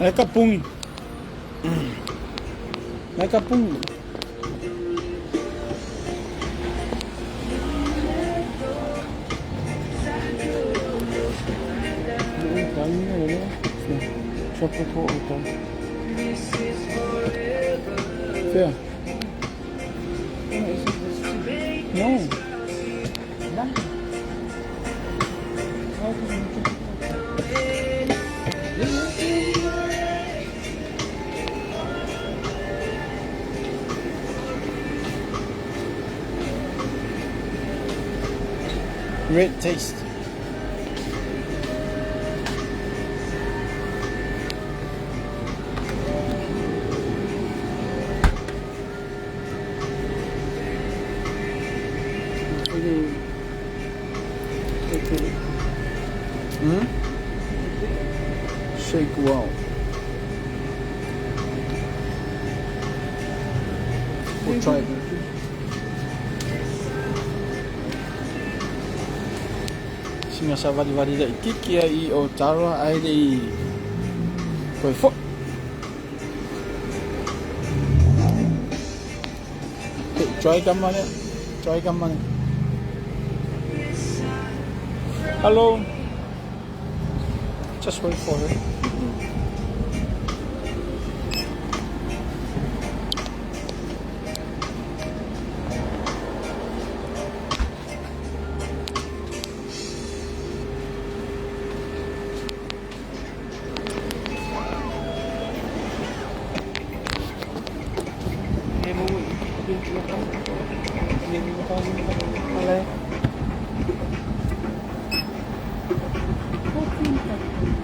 Ai ka pungi. Ai ka pungi. Tropical hotel. Fair. No. Red taste. Hmm? Shake well. We'll try it. Singa sa vari vari le tiki i o tara ai le i koe fo. Try ka mane. Try ka mane. Hello. Just wait for her.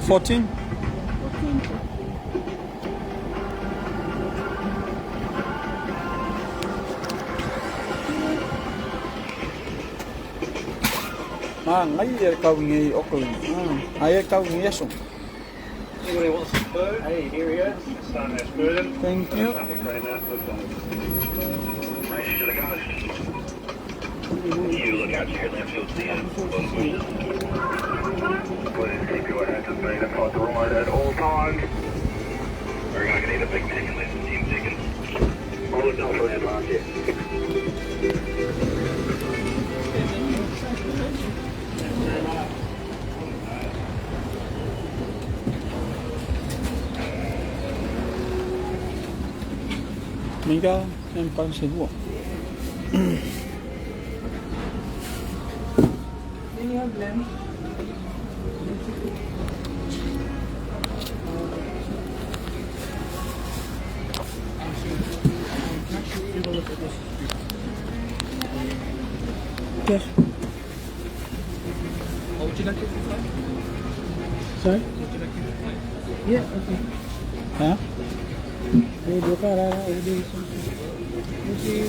14? Ma ngai e kau ngi Auckland. Ah, ai e kau ngi aso. Anybody want some food? Hey, here he is. Thank you. To the coast. You look out your headlamps, you'll see it. Please keep your hands and feet inside the ride at all times. We're going to need a big ticket less than 10 seconds. I would not for advance yet. Minga em pan se lua. Then you have blend. Yes. Oh, would you like it to fly? Sorry? Would you like it to fly? Yeah, okay. Ha?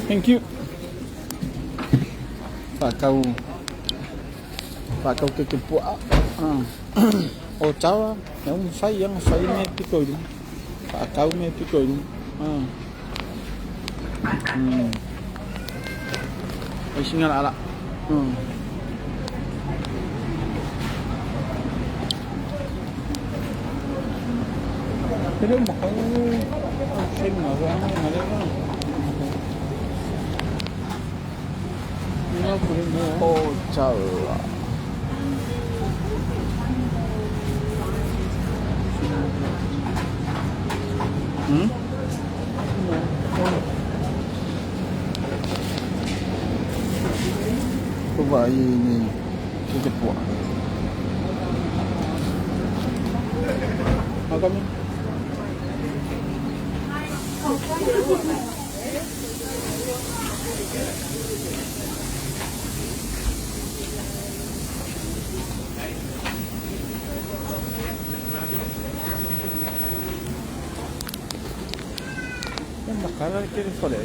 Thank you. Whakau. Whakau ke te pua. Ah. O tawa, e un whai anga whai me piko i. Whakau me piko i. Ah. Hmm. Ai singa ala. Hmm. Pero makau sing nga nga nga. O tawa. Hmm? Ko vai ni ke te pua. How come? Yan, nakara ke le fale.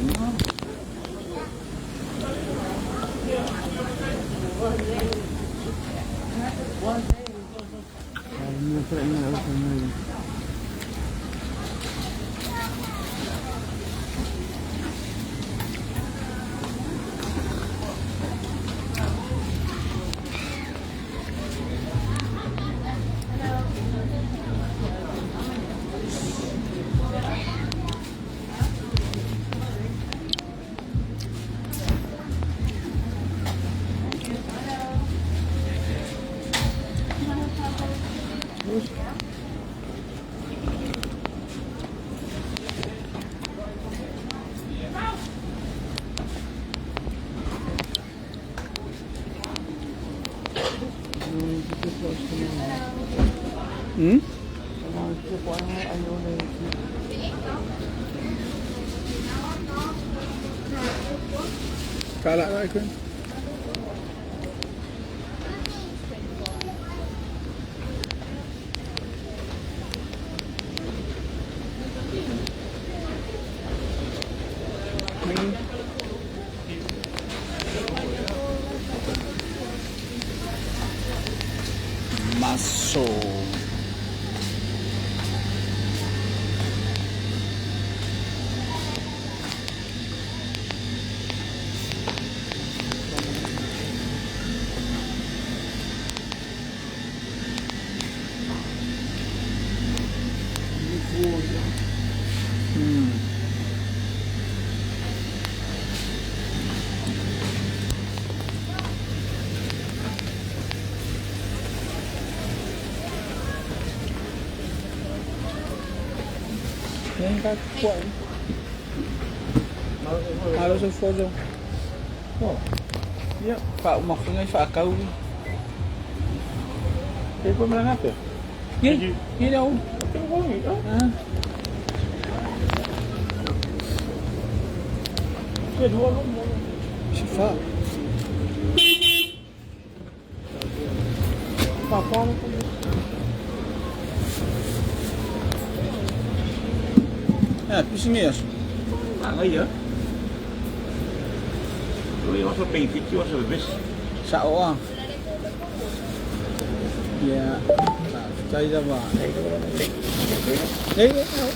Try that ice cream. Maso. 应该过。Malo sa fozo. Oh. Ya, fa uma funga fa kau. Eh, pun melang apa? Ni, ni dah. Ah. Ya, dua orang. Sifa. Papa. Ya, pising ya. Mana ya? Lu yang masuk pengkit, masuk bebas. Sa o ah. Ya. Cai dah ba. Eh.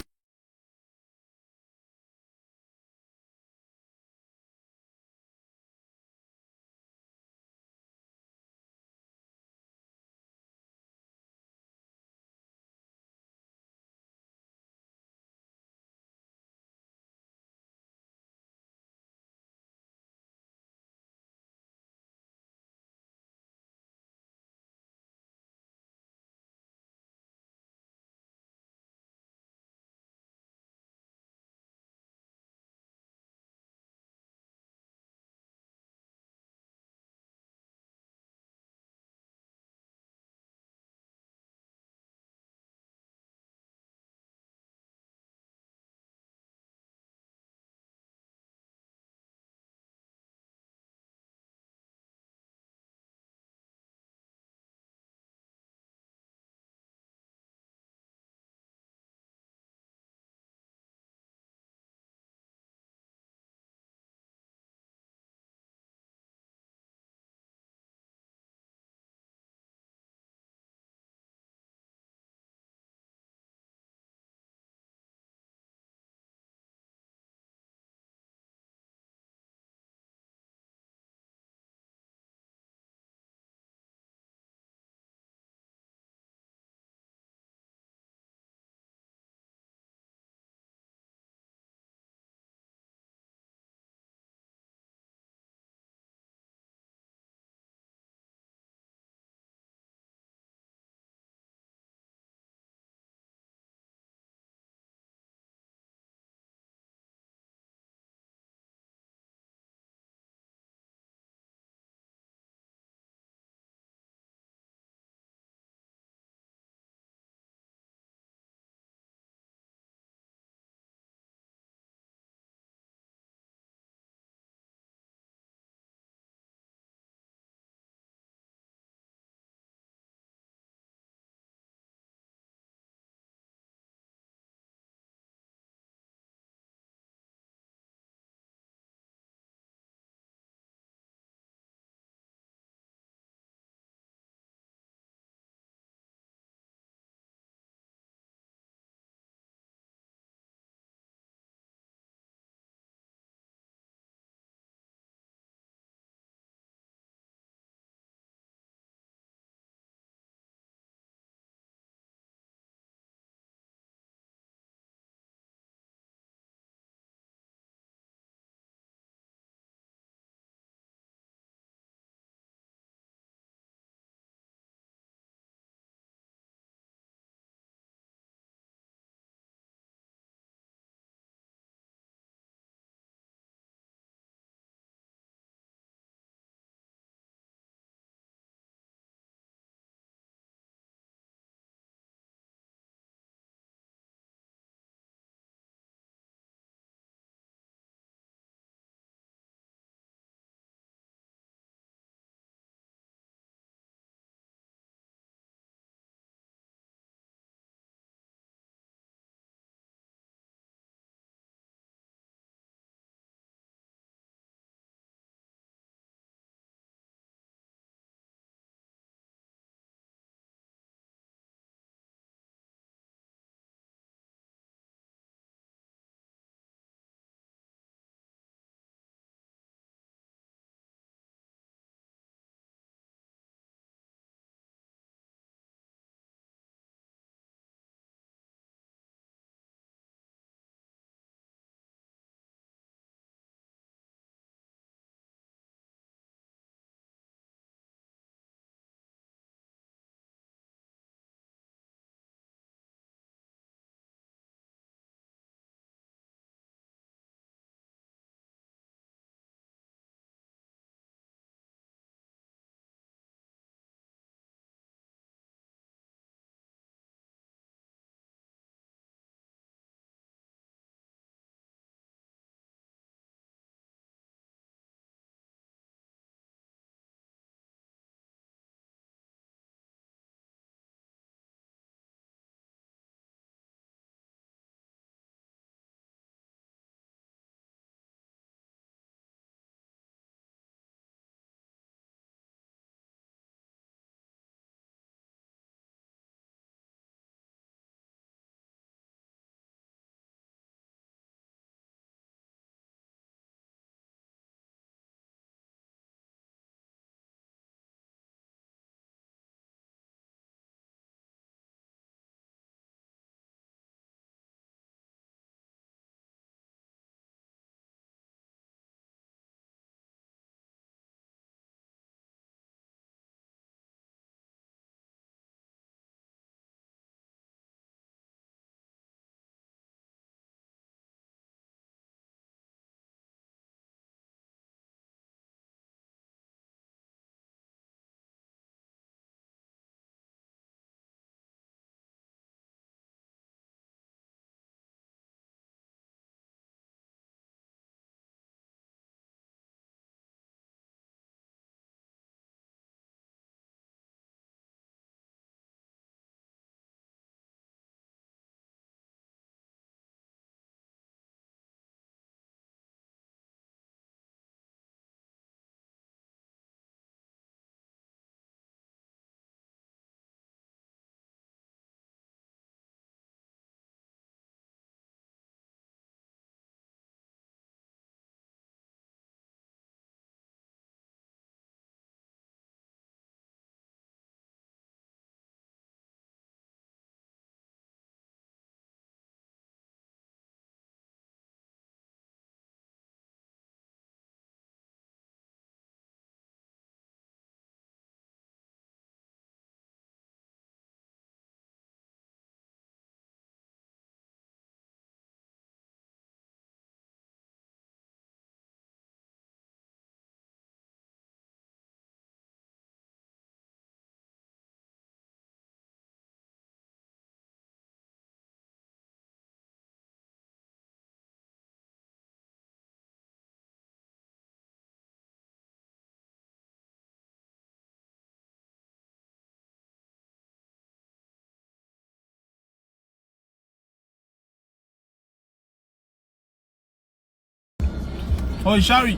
Oi, sorry.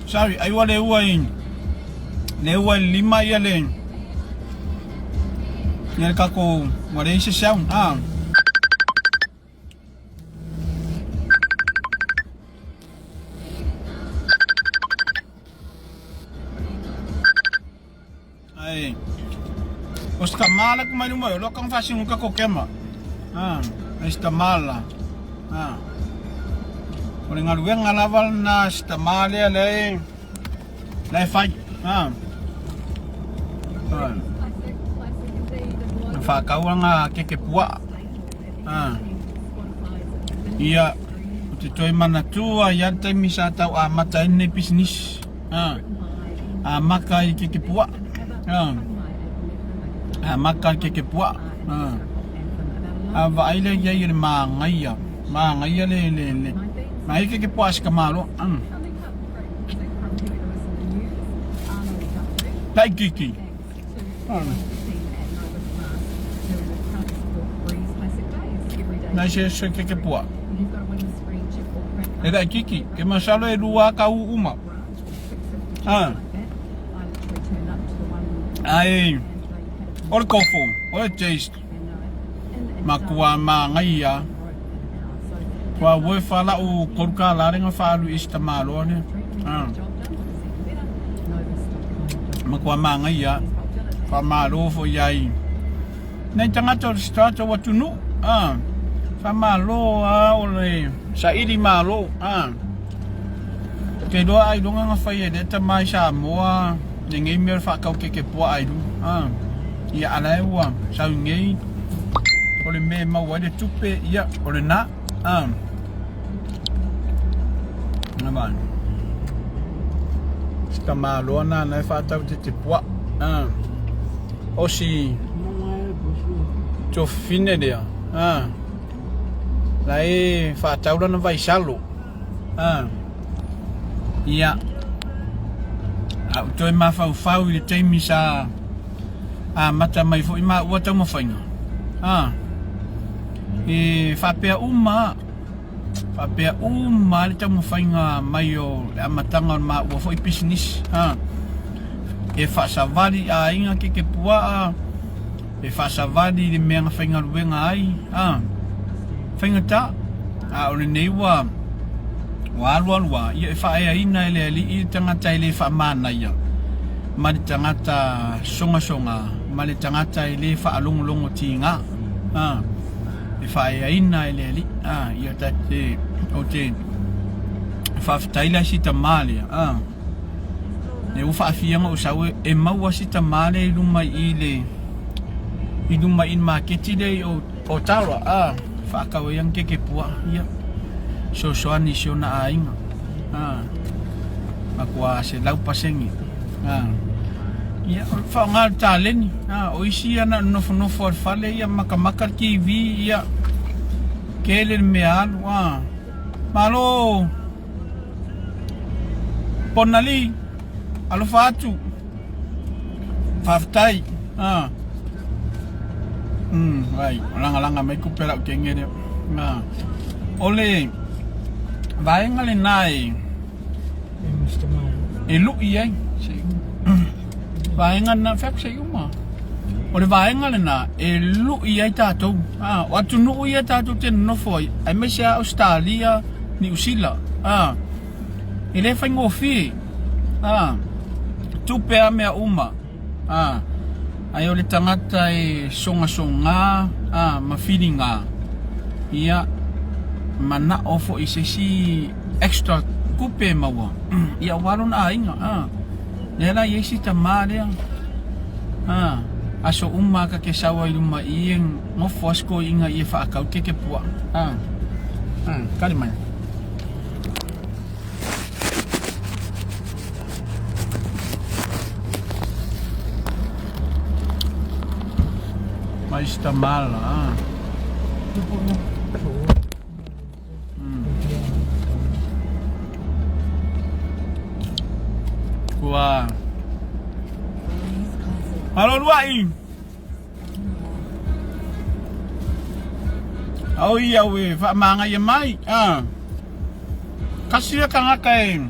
Sorry, ai ua le ua i le ua i lima ia le ia le kako ua leai se sound. Ah. Ai. O se tamala ku mai luma lo kang fa singu ka kokema. Ah, ai se tamala. Ah. O le galuega lava lena se tamā lea lea e lea e fai. Ah. Ah. Na whakau anga keke puaa. Ah. Ia, o te toi manatua ia le taimi sa tau amata ai lenei pisinisi. Ah. Amaka i keke puaa. Ah. Amaka i keke puaa. Ah. A vaai lea i ai i le māngaia. Māngaia le le le. Mai keke puaa se ka malo. Mm. Laititi. Nai se se keke puaa. E laititi. Ke masalo e lua ka u uma. Ah. Ai, o le kofo, o le taste. Makua māngaia. Kua worth a lau $3 le na faalu i si tamaloa lea. Ah. Makua māngaia. Faamalo foi ai. Nei tagata o le tatou atunuu. Ah. Faamalo a o le saili malo. Ah. Ou te iloa ailoga na fai e lea tama i Samoa lenei mea o le faatau keke puaa i luga. Ah. Ia a la e ua sau nei o le mea e maua ai le tupe, ia o lena. Ah. Na vai. Si tamaloa nana e faatau keke puaa. Ah. O si tuafafine lea. Ah. La e faatau lana vaisalo. Ah. Ia. A ou toe mafaufau i le taimi sa amata mai foi maua taumafaiga. Ah. E faapea uma faapea uma le taumafaiga mai o le amataga o le maua foi pisinisi. Ah. E faasavali aiga keke puaa, e faasavali i le mea na faigaluega ai. Ah. Faigata, a o lenei ua ua alualu lava, ia e faaeaina e le Alii le tagata e le faamanaia, ma le tagata sogasoga, ma le tagata e le faalogologo tiga. A, e faaeaina e le Alii. A, ia ta te, ou te faafetai la i si tamā lea. A, lea ua faafia ona ou sau e maua si tamā lea i luma i i le, i luma i le maketi lea i o, O Tara, a, faatau ai ana keke puaa, ia, fesoasoani i si ona aiga, a, matua 100%, a, ia, o le faaaoga le taleni, a, o isi ia na o le nofonofo lava i le fale, ia, makamaka le TV, ia, tele le mea alu, a, malo Ponali, alofa atu. Faafetai. Ah. Ai, o lagalaga mai kupe lau kenge lea. Ah. O le vaega lena e e lui ai. Vaega lena, fai atu se i uma. O le vaega lena e lui ai tatou. Ah, o atunuu ia tatou te nonofo ai, aemaise lava Ausetalia, Niu Sila. Ah. E le faigofie. A, tupe a mea uma. A, ae o le tagata e sogasoga a, ma filiga, ia, manao foi i se isi extra tupe e maua, ia aua lona aiga. A, lea la e i ai si tama lea. A, aso uma ka ke sau ai luma i i e nofo a si toeaina i e faatau keke puaa. A, a, kali mai. Mai si tamala, ah. Kua. Malo luai. Au ia au e faamagaia mai. Ah. Kasi le tagata e.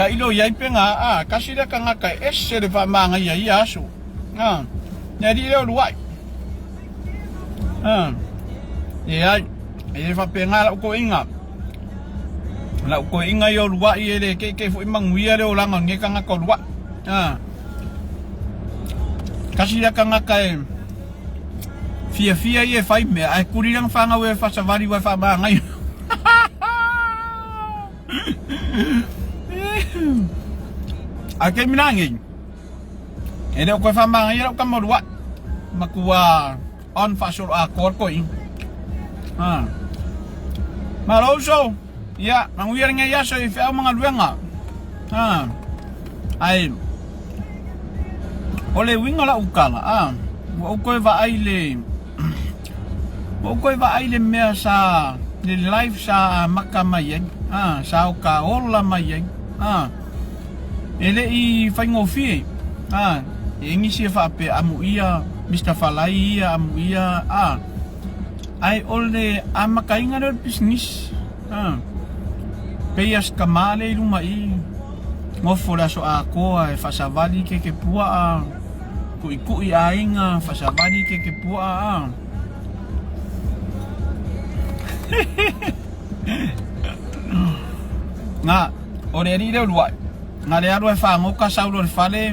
Tailo i ai pe ga, a, tasi lea tagata e ese le faamagaia i ia aso. A, le alii lea o Luai. A, leai, e le faapena lau toeaina. Lau toeaina ia o Luai e le teitei foi manuia le olaga o lenei tagata o Luai. A, tasi lea tagata e fiafia ia e fai mea, ae kuli lana fanau e faasavali ua e faamagaia. Ae taimi la nei, e le o toe faamagaia lau tama luai. Matua on faasolo atoa le toeaina. Ha. Malo uso. Ia, manuia lenei aso i feau ma galuega. Ha. Ae o le uiga o lau tala, a, ua ou toe vaai i le Ua ou toe vaai i le mea sa, le life sa amata mai ai, a, sa ota ola mai ai, a, e le i faigofie, a, e i ai nisi e faapea amuia Mister Falai ia, amuia, a, ae o le amataina lea o le pisinisi, a, pei a si tama lea i luma i i, nofo i le aso atoa e faasavali keke puaa, Tuʻituʻi aiga, faasavali keke puaa a. Nga, o le alii lea o Luaʻi, na le alu ai fagota sau loa i le fale,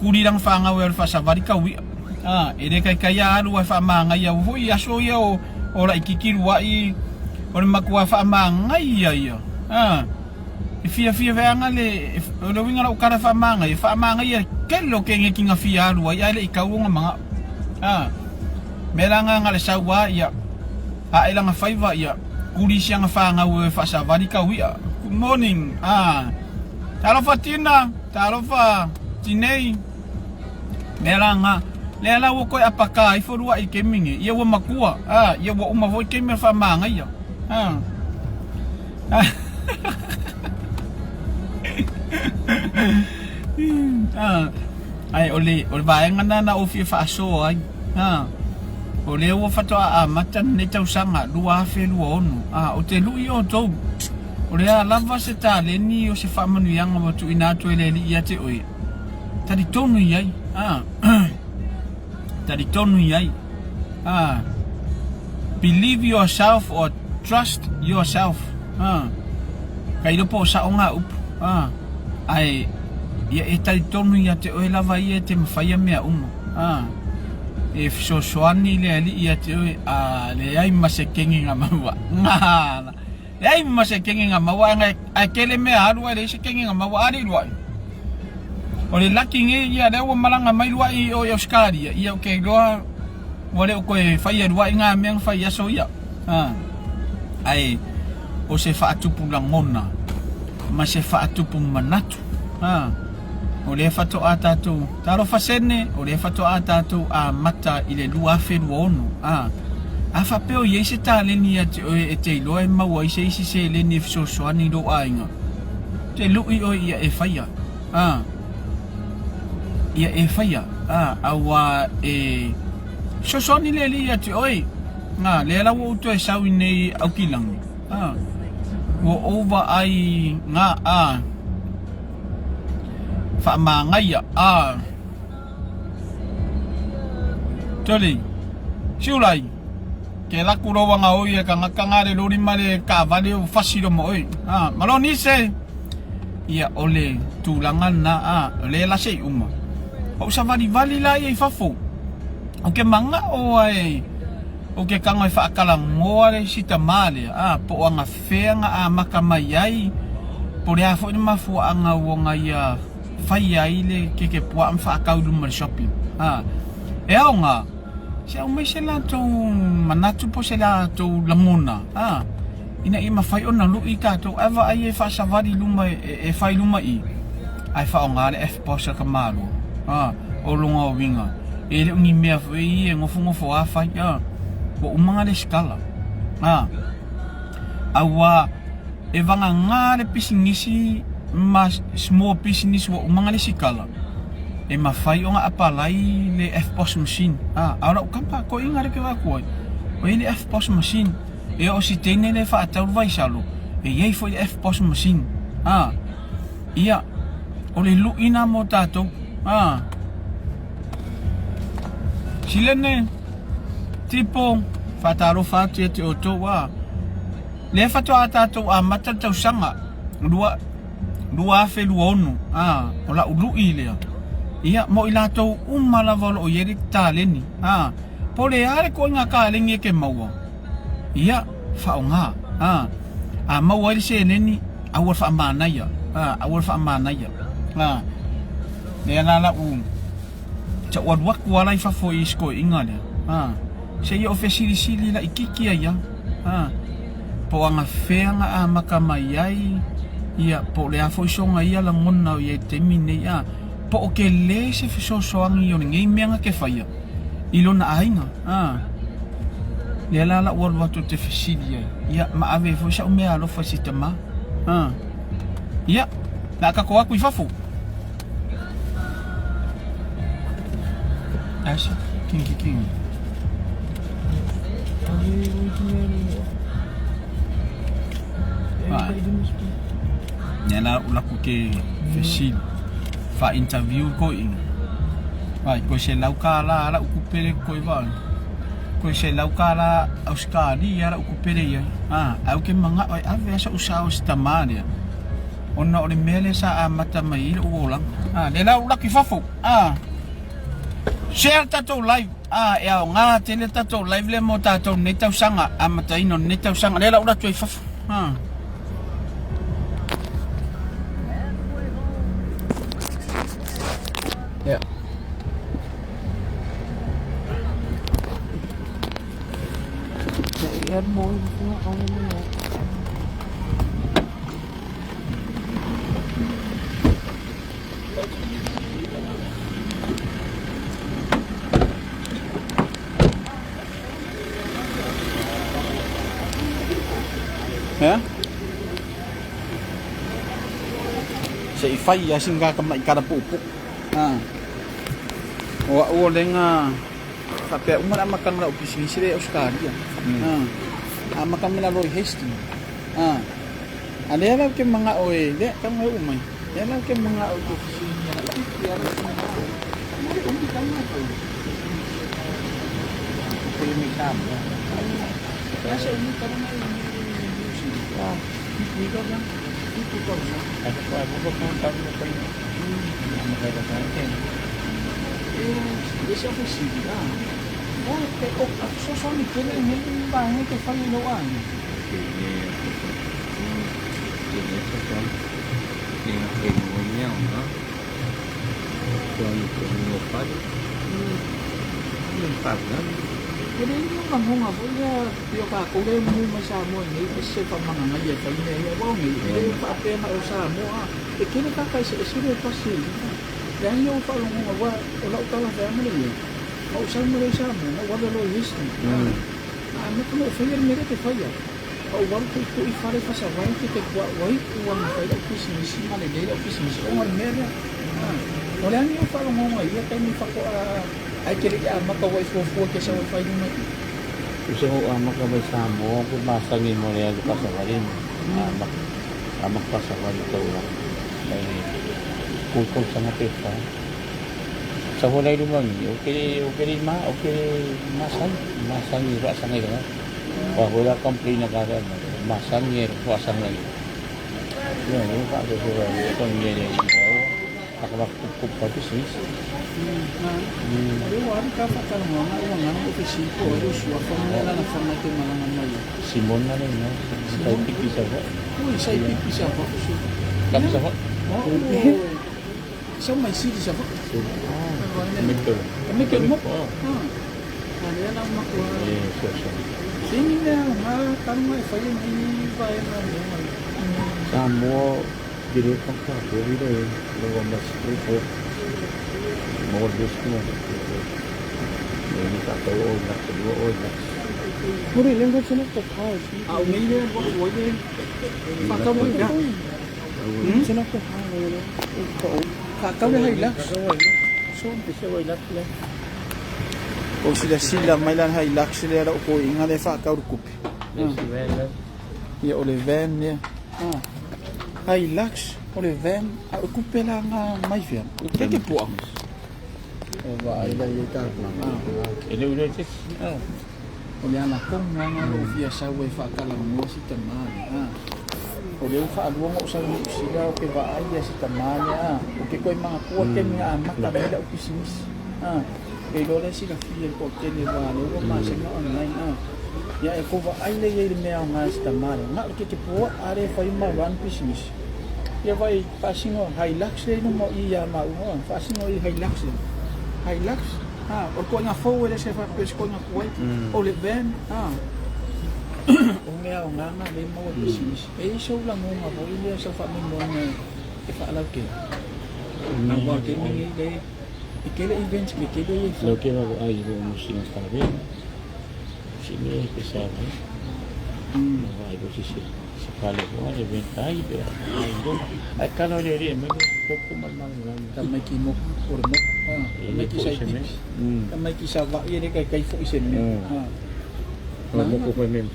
kuli lana fanau e alu e faasavali tau iʻa. A, e le taitai a alu ai faamagaia ua foi aso ia o, o laititi Luaʻi, o le matua faamagaia ia. A. E fiafia veaga le, o le uiga o lau tala e faamagaia, e faamagaia le tele o keneti na fia alu ai ae le i tau ona manao. A, mea la na na le sau a ia, ae lana faiva ia, kuli si ana fanau e faasavali tau i'a. Good morning. A, talofa Tina, talofa Tinei. Mea la na, lea la ua toe apaka ifo luaʻi i taimi nei, ia ua matua, a, ia ua uma foi taimi o le faamagaia. A. Ae o le, o le vaega lena na ou fia faasoa ai. Ha. O lea ua faatoa amata lenei tausaga 2026. A, ou te lui outou. O le a lava se taleni o se faamanuiaga ua tuuina atu e le Alii ia te oe, talitonu i ai. Ha. Talitonu i ai. Ha. Believe yourself or trust yourself. Ha. Ka iloa po o sao ngā upu. Ha. Ae, ia e talitonu ia te oe lava ia e te mawhaia mea uma. Ha. E fesoasoani le Alii ia te oe, a leai ma se kenge ngā maua. Ngā. Leai ma se kenge ngā maua, ae tele mea alu ai leai se kenge ngā maua. Alii luai. O le laki nei ia lea ua malaga mai luai i o i Australia, ia ou te iloa ua le o toe faia luai ngā mea na fai i aso ia. Ha. Ae o se faatupu lagona ma se faatupu manatu. Ha. O lea faatoa tatou, talofa Sene, o lea faatoa tatou amata i le 2026. Ha. A faapea o i ai se taleni ia te oe e te iloa e maua ai se isi seleni e fesoasoani i lou aiga, Te lui oe ia e whaia, a, ia e whaia, a, aua e fesoasoani le alii ia te oe, a, lea la ua ou toe sau i nei Aukilani, a, ua ou vaai nga, a, faamagaia, a, Toli, Siulai, ke laku loa nga oi e kangaka nga le lori ma le kaavale o fasi loma oi. Ah, malo nise. Ia o le tulaga na a, o le la se i uma. O sa vali vali la ia i fafo. O ke manga'o ai o ke kanga e whaakalangōa le sita mā lea, a, po o anga whea nga amaka mai ai, po le a foi le mafuaanga ua nga ia fai ai le keke puaa ma faakau i luma o le shopping. Ha. E aoga, se aumai se latou manatu po o se latou lagona, ha, ina ia mafai ona lui tatou ae vaai e faasavali i luma e, e fai i luma i i, ae faaaoga le FPOS a ka Malo. Ha, o lona uiga, e le o ni mea foi ia e nofonofo a fai, ha, ua uma ona lesitala. Ha. Auā e vagagā le pisinisi ma small business ua uma ona lesitala, e mafai ona apalai le FPOS machine. A, a o lau kapa koiga lea ou te vaai atu ai, ua i ai le FPOS machine. E oo si teine lea e faatau le vaisalo, e i ai foi le FPOS machine. A. Ia, o le luʻi na mo tatou. A. Silene, Tipo, faatalofa atu ia te outou. A. Lea faatoa tatou amata le tausaga 2026. A, o lau luʻi lea. Ia, mo i latou uma lava o lo o i ai le taleni. A, po o le a le ituaiga kaleni e te maua. Ia, faaaoga. A, a maua ai le seleni, aua le faamanaia. A, aua le faamanaia. A, lea la lau sau alu atu lava la i fafo i si toeaina lea. A, se i ou fesilisili laitiiti ai lava. A, po o anafea na amata mai ai, ia, po o le a foi sona ia lagona o i ai i le taimi lenei. A, po o tele se fesoasoani o lenei mea na te faia i lona aiga. A, lea la lau alu atu ou te fesili ai, ia, ma ave ai foi sau meaalofa i si tama. A, ia, o le a tatou atu i fafo. Asa, kingi kingi. Lea la ou laku ke fesili fa interview ko ina. Vai koe $100 la uku pele koe vai. Koe $100 Australia la uku pele ia. Ah, au ke manga oi ave asa usa o tama lea. Ona o le mea lea sa amata mai i lou olaga. Ah, lea la ou laki fafo. Ah. Share tatou live. Ah, e aoga tele tatou live lea mo tatou nei tausaga, amataina o lenei tausaga. Lea la ou alu atu ai i fafo. Ah. Yeah. Yeah. Se i fai ia singa ka mai kara pupu. Ha. O au o lenga faapea uma le amataga o lau pisinisi lea i Ausetalia. Ha. Amata mai lalo i Hastings. Ha. A lea la ou te manao e, lea tago e oo mai. Lea la ou te manao i te fesiligia laitiiti lava i sina mea. Mo le umi tago e fai. Pe mai Samoa. Pe a se umi tago mai New Zealand. Whika ka, 7 tausaga. E ese au fesili, a. E o fesoasoani tele nei vaega e te fai i lou aiga. E leai ni lagona foi lea pei o tatou lea e mu mai Samoa nei e se faamagagaia e fai mea ia aua o nei e le faapea na o Samoa e tele tagata eseese lea e pasi ai leai ni ou faalogoga aua o lau tala fai lava le iai na ou sau mai loa i Samoa na ou alu ai loa i Hastings na amata ona ou faia le mea lea e te faia. Ma ou alu tuitui fale fasavai te te kua wai ua na fai lau pisinisi ma lelei lau pisinisi ona o le mea lea. O le a ni ou faalogoga i ia taimi faatoa ae te le i amata ua e fuafua e te sau e fai luma i i. Usa o amata mai Samoa pe masani mo le alu fasavai amata amata fasavai tau mai ku tausaga pe fa. Sa holai luma ni o ke o ke ma o ke masani masani faasaga i tagata. Aua foi la complain a ka mai masani e faasaga i ia le faasoasoa e economy e le pa pisinisi. O lea ua alu ta faatalanoaga ua galo ou fesili po o ai lou suafa ma le alalafaga e te malaga mai ai. Simona le igoa sa i pipi Savaii. Ui sa i pipi Savaii. Kam Savaii. O au sau mai Sili Savaii. Meke mo. A lea la matua. E ni mea aoga taluga e fai ai nei vaega o mea mai. Samoa dire pangka vira e lo mas e mo destina e ni ka tau o na te o na. What language in the car? A o nei lea ua ua ile whakatau mai la. Turn off the car. Whakatau le Hilux. O silasila mai la le Hilux lea lau toeaiga lea e whakatau le tupe. Ia o le van lea. Hilux. O le van, a o kupe la ngā mai fea. O ke ke pua. O vaai la i tātou. E le ule te. O le ana konga nga o fia sau e whakalangoa si tamane. O le uwha alua o sau ni usila o ke vaai ia si tamane. O ke koe mga kua ke mga amata mela o pisinisi. E lole si la fia ko tele wā le ua masenga online. Ia e ko vaai le i le mea o ngā si tamane. Ngā o ke te pua are whai ma run business. Ia vai whaasingo Hilux le no mo i ia maunga. Whaasingo i Hilux le. Hilux. O ko ngā fau ele se wha pes ko ngā kuai. O le van. O mea o ngā ngā le maua business. E i sau la ngonga po i lea sau wha me mo e wha alau ke. A wā ke mingi le. E kele events me kele i Lo ke va ai ro mo singa ka ve. Si me ke sa ve. No ai go si si. Si pale go le ven tai be. Ai go. Ai kalo le ri me ko ko mal mal mal. Ka mai ki mo o le mo. Ka mai ki sa i tips. Ka mai ki sa va i le kai kai fo i se me. O mo ko fai me.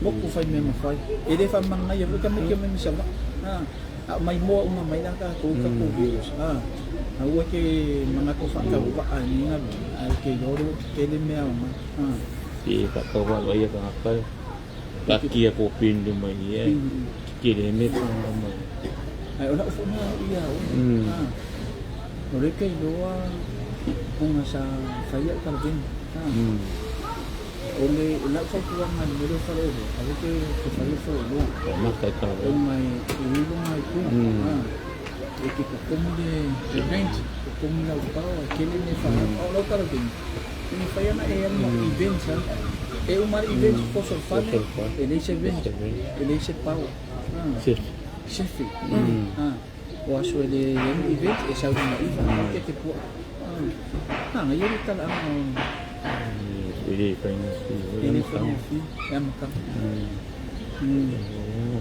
Mo ku fai me ma fai. E le fa manga ia ka mai ki me sa va. A mai moa uma mai la ka ko ka ko virus. A ua ke manga ko fa ka wa a ni nga a ke loro ke le mea o ma. Ki ka ka wa ia ka ka. Ka kia ko pin du mai ia. Ki le me pa mai. Ai ona ufu na ia o. O le ke loa unga sa faia ka vin. O le la fa kuanga le mele fa le a le ke ke fa le fa lo. Ma ka ka. O mai o lo mai ku. E ke ko komu le event, ko komu la pa ke le ne fa o lo ka vin. Ni fa na e mo event sa. E o mar event ko so fa le. E le se event. E le se pau. Si. Sefi. O aso ele event e sau na iva ke te pua. Ah, ia le tala E le fai na si. E le fai na fi. E maka.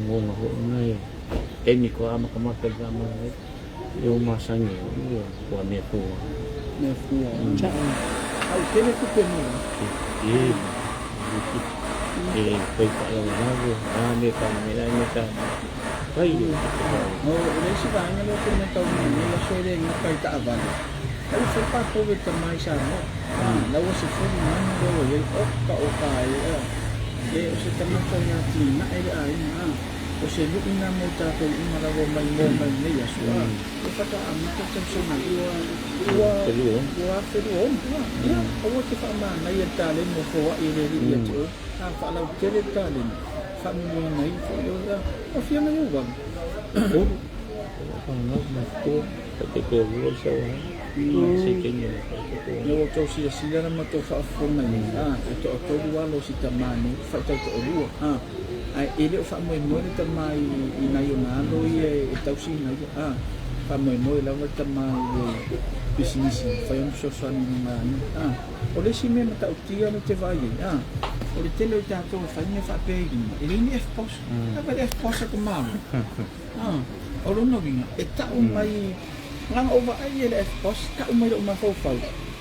Mo ma ho nai. E ni ko ama ka maka ka ma. E o masangi o ko me fu. Me fu. Au tele ku pe mo. E e fai pa la na a me ka me la me ka. Fai. No, le si va nga le ko me tau ni le so le nga kai ta avale. Au fai pa ko ve ta mai sa mo. La o se fu ni mo lo ye o ka o ka e. E o se ta ma ya ti na e ai na. O se lu ina mo ta ko ina la o mai mo mai nei aso. O fa ta a ma ta so na ua ua ua fe lu o. Ya, o te fa ma na ia ta le mo fo i le i te o. A fa la tele ta le. Fa mo na i fo yo. O fia na yo wa. O fa na ma ko te ko ro sa wa. Se ke ni. Ne o tau sila sila na ma tau whaafonga ni. E to tau lua lo si tamane, wha tau to lua. Ai e le o wha moe moe le tamai i nai o nā lo i e tau si nai. Wha moe moe lava tamai i pisinisi, whai ono sosoani ni ngā ni. O le si mea mata utia le te vai. O le tele o tātou whai mea wha pēgina. E le ni F-POS. A le F-POS a te māro. O lono winga. E tau mai ngā ova ai e le F-POS, tau mai le o mawhau.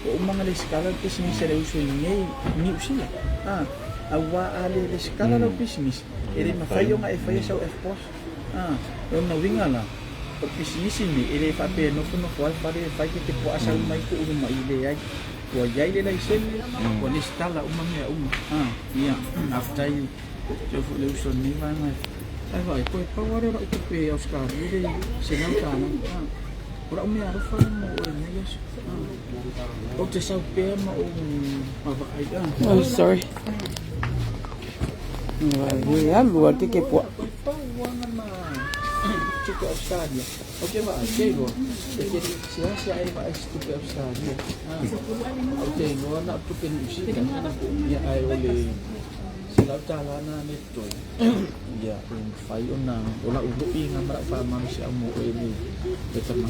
O umanga le skala business le uso i nei ni usila. A wā a le skala lau business. E le mawhai o ngā e whai sau F-POS. O na winga la. O business ni e le whape nofo nofo ai whare whai ke te poa sau mai ku uru mai le ai. Ua iai le laisene, ua le stala uma mea uma. Ia, aftai te ofu le uso nei vaenga. Ai vai, koe pau are rau tupe au skari le se nau tāna. O rau mea arofa mo o e nei aso. O te sau pea ma o mawai. Oh, sorry. Vai, alu te ke pua. Koe pau anga ma tupe Australia. O te vai, te roa. E te siasia e vai se tupe Australia. O te noa na tupe New Zealand. Ia ai o le se lau tālana ne toi. Ia, o whai o nā, o la ulu i ngā mara wha manu se au mo e le le tama.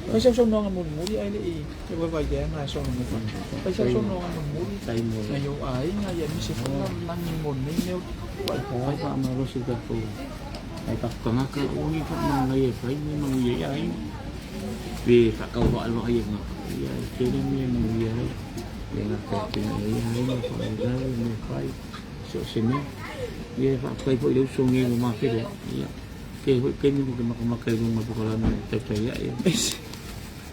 Pai sau sau noanga muri muri ai le i, e wai wai te ngā sau no wha. Pai sau sau noanga muri muri, Tai mo. ngai o ai ngā ia mi se whanga langi mo nei meo. Wai, Ai fa ma ro si ka ko. Ai pa ka ka o ni fa ma ngai e fai ni ma ngai ai. Pe fa ka wa lo ai nga. Ia ke le me ma ngai ai. Le nga ka ke ai ai ma fa ngai me fai. So se me. Ia fa kai po le so ngi ma fe le. Ia. Tele foi taimi ou te makamaka i luga o le polokalame e taitai ae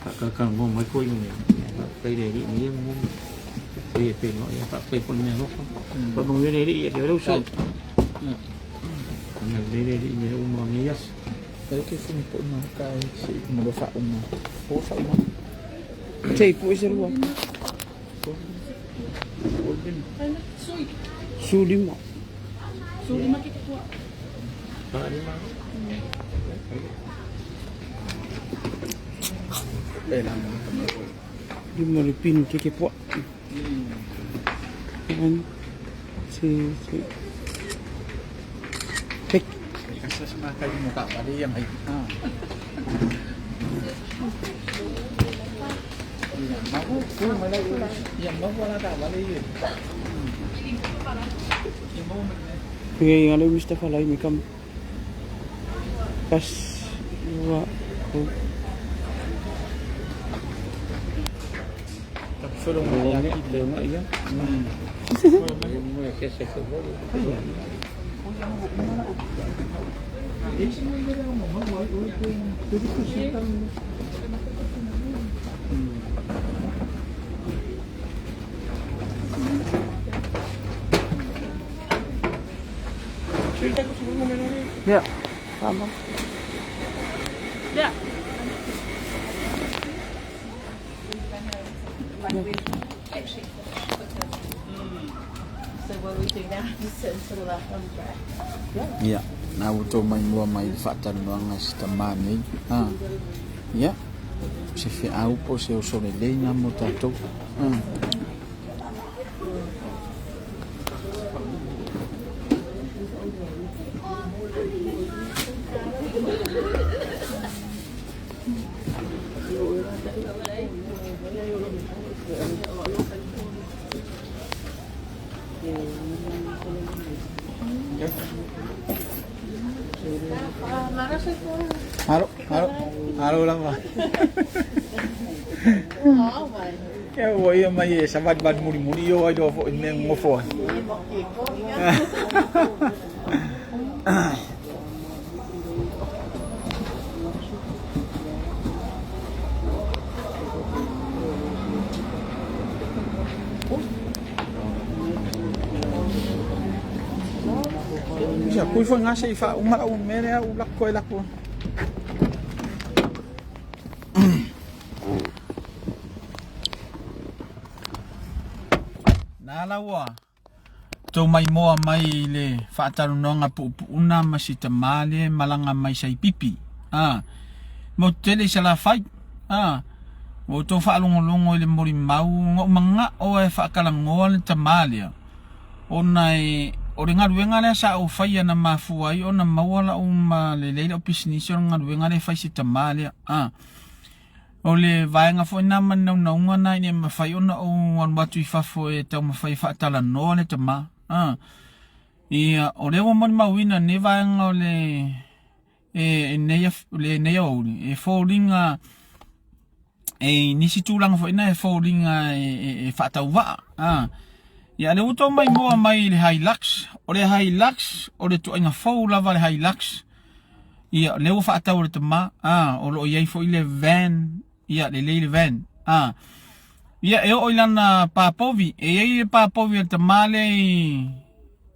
faatalatalanoa mai toeaina nei. Faafetai i le Alii ma ia momoli e feiloai ae faafetai foi i le meaalofa. Faamanuia le Alii ia te oe le uso. Agalelei le Alii i mea uma o lenei aso. Sei pui se lua. Sulima. Lima le pin ke ke pua. One, two, three. Pick. Ngay nga Mustafa lai mikam. Pas dua. Ya. Tama. Yeah. So what we do now is sort of our thumb track. Ia, na ua outou maimoa mai i le faatalanoaga a si tamā nei. A, ia, o se feau po o se oso lelei na mo tatou. A. Alo, alo, alo lava. Ia ua ia mai e savalivali mulimuli o ai loa foi i le mea e nonofo ai. Ia kui foi nga se i faauma lau mea lea u lako e lako. Na ala ua tou maimoa mai i le faatalanoaga puupuuna ma si tamā lea e malaga mai Saipipi. A, motu tele i Salafai. A, ua outou faalogologo i le molimau, na ou manao e faatalanoa le tamā lea, ona e, o le galuega lea sa ou faia na mafua ai ona maua lau ma lelei lau pisinisi o le galuega lea e fai si tamā lea. A, O le vaega foi lena ma le naunauga lena ina ia mafai ona ou alu atu i fafo e taumafai e faatalanoa le tama. A, ia, o lea ua molimauina lenei vaega o le e, e lenei aoauli, e foliga e i nisi tulaga foi na e foliga e, e, e faatauvaa. A, ia, lea ua outou maimoa mai i le Hilux. O le Hilux, o le ituaiga fou lava le Hilux. Ia, lea ua faatau e le tama, a, o lo o i ai foi le van, ia, lelei le van, a. Ia, e oo i lana papovi, e i ai le papovi a le tama lea i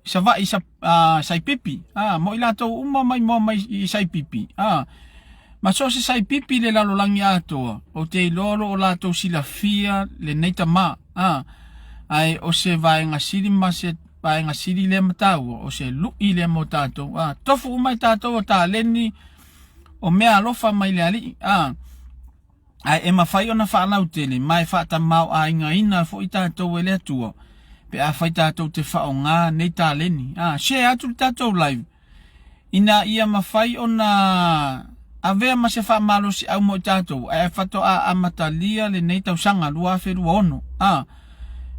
Savaii sa, a, Saipipi, a, mo i latou uma maimoa mai i Saipipi, a. Ma so o se Saipipi i le lalolagi atoa, ou te iloa o lo o latou silafia lenei tama, a. Ae o se vaega sili ma se vaega sili lea ma taua, o se luʻi lea mo tatou. A, tofu uma i tatou o taleni, o mea alofa mai le Alii. A, ae e mafai ona faalautele ma e faatamao-aigaina foi tatou e le Atua pe afai tatou te faaaoga nei taleni. A, share atu le tatou live ina ia mafai ona avea ma se faamalosiau mo i tatou ae faatoa amatalia lenei tausaga 2026. A,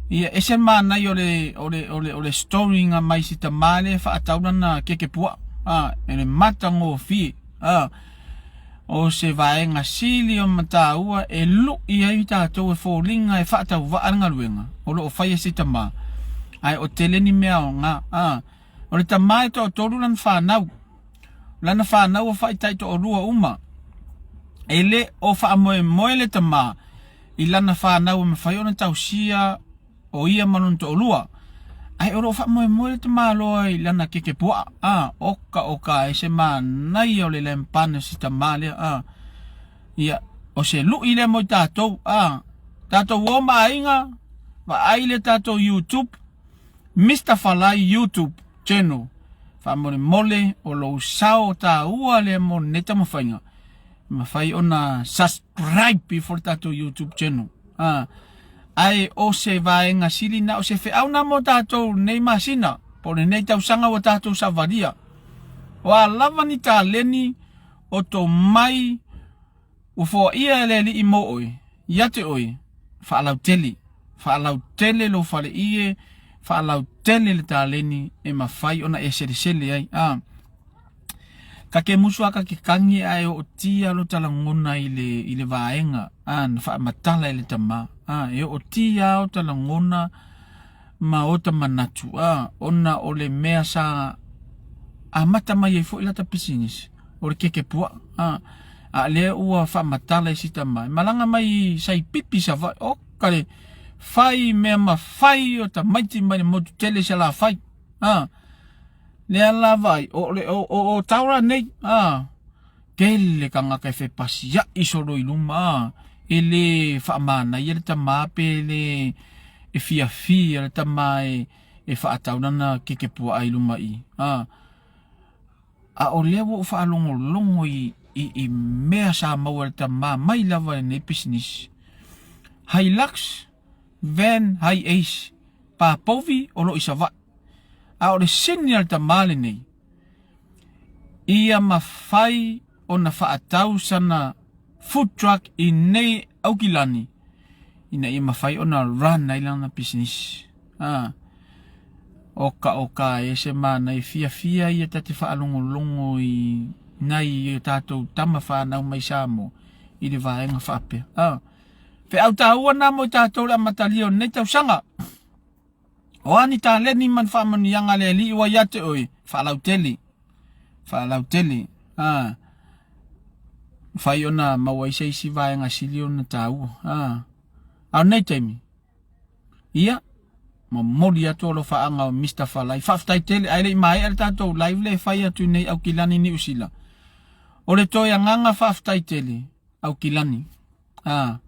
ia ese le manaia o le, o le, o le, o le story nga mai si tamā lea e faatau lana keke puaa. A, e le matagofie. A, o se vaega sili o mataua e luʻi ai tatou e foliga e faatauvaa le galuega o lo o faia si tamā. Ae o tele ni mea aoga. A, O le tama e toatolu lana fanau. Lana fanau ua faaitai toalua uma. E le o faamoemoe le tama i lana fanau e mafai ona tausia o ia ma lona toalua. Ae o lo o faamoemoe le tamaloa i lana keke puaa. A, oka oka e se manaia o le lampane o si tama lea. A, ia, o se lui lea mo i tatou. A, tatou o ma aiga, vaai le tatou YouTube, Mister Falai YouTube channel. Faamolemole o lou sao taua lea mo lenei taumafaiga. E mafai ona subscribe ifo le tatou YouTube channel. Ah, ae o se vaega sili na o se feau na mo tatou lenei masina po o lenei tausaga ua tatou savalia. O a lava ni taleni o tomai ua foaia e le Alii mo oe, ia te oe, faalautele, faalautele lou faleie, faalautele le taleni e mafai ona e selesele ai. Ah, Ka ke musu a ka ke kangi ae o tia lo talangona i le i le vaega a na faamatala e le tama a e o tia o talangona ma o ta manatu a ona o le mea sa amata mai ai foi lata pisinisi o le keke puaa a a lea ua faamatala i si tama e malaga mai sai pipi Savaii o ka le fai mea mafai o tamaiti mai le motu tele i Salafai a Lea lava ai, o le o o o taura nei, a tele tagata e fepasia'i solo i luma, a e le faamanaia le tama pe le e fiafia le tama e e faatau lana keke puaa i luma i, a a o lea ua ou faalogologo i i i mea sa maua e le tama mai lava i lenei pisinisi. Hilux Van Hi-Ace, Papovi o lo o i Savaii. A o le sini a le tama lenei, ia mafai ona faatau sana food truck i nei Aukilani ina ia mafai ona run ai lana pisinisi. A, oka oka e se manaia fiafia ia ta te faalogologo i nai o tatou tama fanau mai Samoa i le vaega faapea. A, Feau taua na mo i tatou le amatalia o lenei tausaga. O a ni taleni ma ni faamanuiaga a le Alii ua ia te oe, faalautele, faalautele, a, mafai ona maua ai se isi vaega sili ona taua, a. A o lenei taimi, ia, momoli atu alofaaga o Mister Falai. Faafetai tele, ae le i maea le tatou live lea e fai atu nei Aukilani Niu Sila. O le toe agaga faafetai tele, Aukilani. A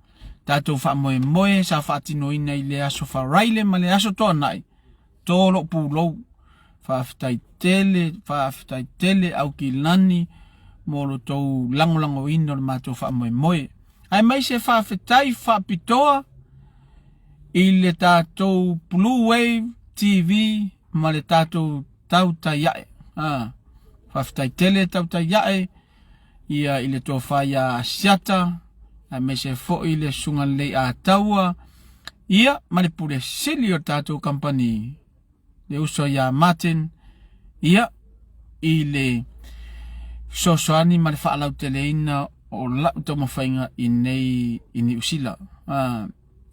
tatou faamoemoe sa faatinoina i le aso Faraile ma le aso Toanai, tō lou pulou. Faafetai tele, faafetai tele Aukilani mo lo tou lagolagoina o le matou faamoemoe. Aemaise faafetai faapitoa i le tatou Blue Wave TV ma le tatou Tautai Ae. A, faafetai tele Tautai Ae ia i le tofa ia Asiata, aemaise foi le Susuga Lelei Ataua, ia ma le pule sili o le tatou kamupani, le uso ia Martin, ia i le fesoasoani ma le faalauteleina o lau taumafaiga i nei i Niu Sila.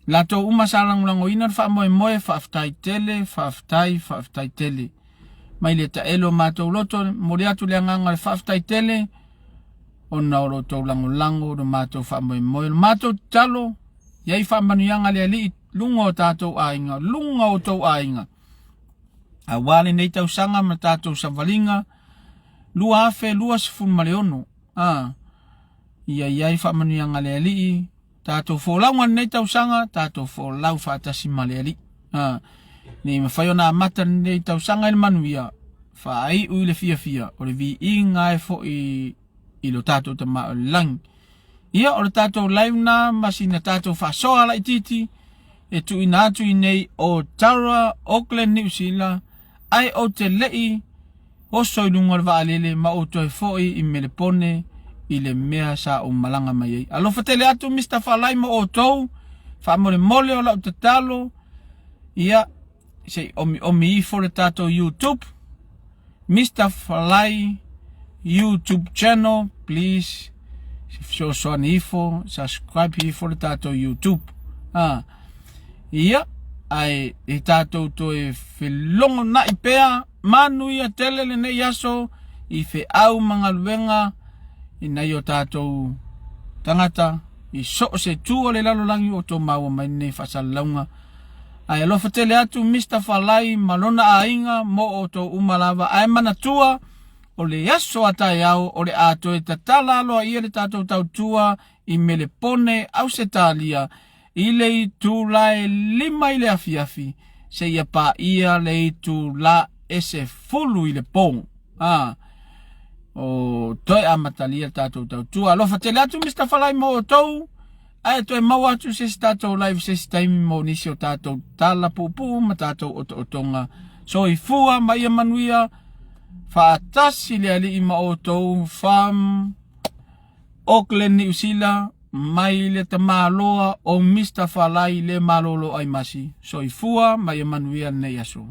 Latou uma sa lagolagoina le faamoemoe, faafetai tele, faafetai, faafetai tele. Mai le taelo o matou loto, momoli atu le agaga o le faafetai tele, ona o lo outou lagolago lo matou faamoemoe. O le matou tatalo, i ai faamanuiaga a le Alii luga o tatou aiga, luga o outou aiga. Aua lenei tausaga ma tatou savaliga 2026, a, ia i ai faamanuiaga a le Alii, Tatou folauga lenei tausaga, tatou folau faatasi ma le Alii. Ha, nei mafai ona amata lenei tausaga i le manuia, faaiu i le fiafia, o le viiga e foi i lo tatou Tama o le lagi. Ia, o le tatou live na ma sina tatou faasoa laitiiti e tuuina atu i nei o Tara, Auckland, New Zealand, ae ou te lei oso i luga o le vaalele ma ou toe foi i Melepone i le mea sa ou malaga mai ai. Alofa tele atu Mister Falai mo outou, faamolemole o lau tatalo, ia, se i omiomi ifo le tatou YouTube, Mister Falai YouTube channel, please, se fesoasoani ifo, subscribe ifo le tatou YouTube. Ah, Ia, ae e tatou toe felogonai pea, manuia tele lenei aso, i feau ma galuega i nai o tatou tagata i so o se itu o le lalolagi ua outou maua mai lenei faasalalauga. Ae alofa tele atu Mister Falai ma lona aiga mo outou uma lava. Ae manatua, o le aso a taeao o le a toe tatala aloaia le tatou tautua i Melepone, Ausetalia, i le itula e 5 i le afiafi seia paia le itula e 10 i le po. A, o toe amatalia le tatou tautua. Alofa tele atu Mister Falai mo outou, ae toe maua atu se isi tatou live se isi taimi mo nisi o tatou tala puupuu ma tatou otootoga. Soifua ma ia manuia, faatasi le Alii ma outou from Auckland, Niu Sila, mai le tamaloa o Mister Falai le malolo ai masi. Soifua ma ia manuia lenei aso.